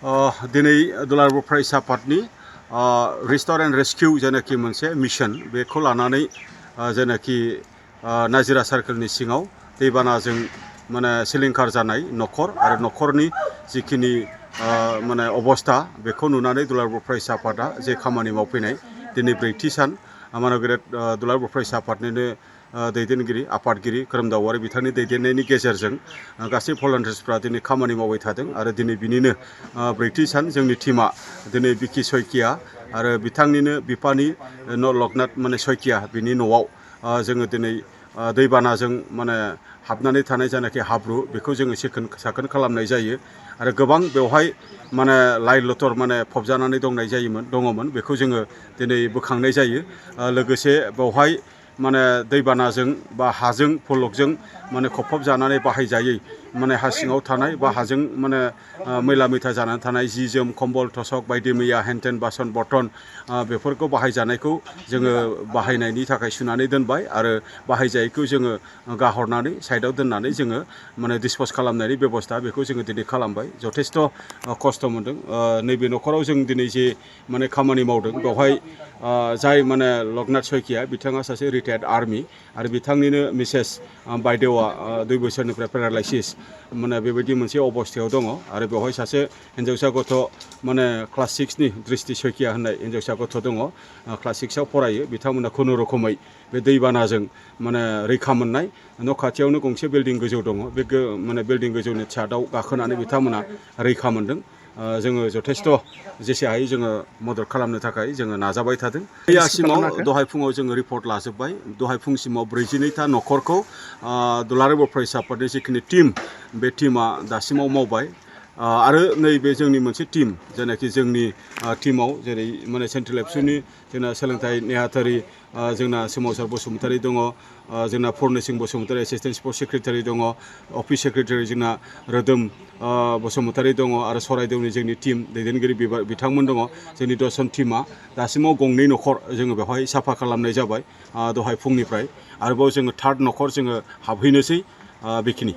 दिनै दुलाराय फरायसा आफादनि रिस्ट'र एन्ड रेस्किउ जेनाखि मोनसे मिशन बेखौ लानानै जेनाखि नाजिरा सार्केलनि सिङाव दैबानाजों माने सिलिंखार जानाय न'खर आरो न'खरनि जिखिनि माने अबस्था बेखौ नुनानै दुलाराय फरायसा आफादा जे खामानि मावफैनाय दिनै ब्रैथि सान मानगेरेट दुलाराय फरायसा आफादनिनो दैदेनगिरि आफादगिरि खोरोमदावारि बिथांनि दैदेननायनि गेजेरजों गासै भलान्टियार्सफ्रा दिनै खामानि मावबाय थादों आरो दिनै बिनिनो ब्रैथि सान जोंनि टीमा दिनै बिकि सयकिया आरो बिथांनिनो बिफानि लकनाथ माने सयकिया बिनि न'आव जोङो दिनै दैबानाजों माने हाबनानै थानाय जानाखि हाब्रु बेखौ जोङो साखोन खालामनाय जायो आरो गोबां बेवहाय माने लाइ लथर माने फबजानानै दङमोन बेखौ जोङो दिनै बोखांनाय जायो लोगोसे बेवहाय माने दैबानाजों बा हाजों फलकजों माने खफब जानानै बाहायजायै माने हा सिङाव थानाय बा हाजों माने मैला मैथा जानानै थानाय जि जोम कम्बल थसक बायदि मैया हेनटेन बासन बर्तन बेफोरखौ बाहायजानायखौ जोङो बाहायनायनि थाखाय सुनानै दोनबाय आरो बाहायजायैखौ जोङो गाहरनानै साइडआव दोननानै जोङो माने डिसप'ज खालामनायनि बेबस्था बेखौ जोङो दिनै खालामबाय जथेस्थ' खस्थ' मोनदों नैबे न'खराव जों दिनै जे माने खामानि मावदों बेवहाय जाय माने लकनाथ सयकिया बिथाङा सासे रिटायार्ड आर्मि आरो बिथांनिनो मिसेस बायदेवा 2 बोसोरनिफ्राय पेरालाइसिस माने बेबायदि मोनसे अबस्थायाव दङ आरो बेवहाय सासे हिन्जावसा गथ' माने क्लास 6नि दृष्टि सयकिया होननाय हिन्जावसा गथ' दङ क्लास 6आव फरायो बिथांमोना खुनुरुखुमै बे दैबानाजों माने रैखा मोननाय न' खाथियावनो गंसे बिल्डिं गोजौ दङ बे माने बिल्डिं गोजौनि छादआव गाखोनानै बिथांमोना रैखा मोनदों जोङो जथेस्थ' जेसे हायो जोङो मदद खालामनो थाखाय जोङो नाजाबाय थादों मैयासिमाव दहाय फुङाव जोङो रिपर्ट लाजोबबाय दहाय फुंसिमाव 42था न'खरखौ दुलाराय फरायसा आफादनि जिखिनि टीम बे टीमा दासिमाव मावबाय आरो नैबे जोंनि मोनसे टीम जेनाखि जोंनि टीमाव जेरै माने सेन्ट्रेल एबसुनि जोंना सोलोंथाइ नेहाथारि जोंना सोमावसार बसुमतारी दङ जोंना फर्नेसिं बसुमतारी एसिस्टेन्ट स्पर्ट्स सेक्रेटारि दङ अफिस सेक्रेटारि जोंना रोदोम बसुमतारी दङ आरो सराइदेवनि जोंनि टीम दैदेनगिरि बिथांमोन दङ जोंनि 10 जन टीमा दासिमाव गंनै न'खर जोङो बेवहाय साफा खालामनाय जाबाय दहाय फुंनिफ्राय आरोबाव जोङो 3rd न'खर जोङो हाबहैनोसै बेखिनि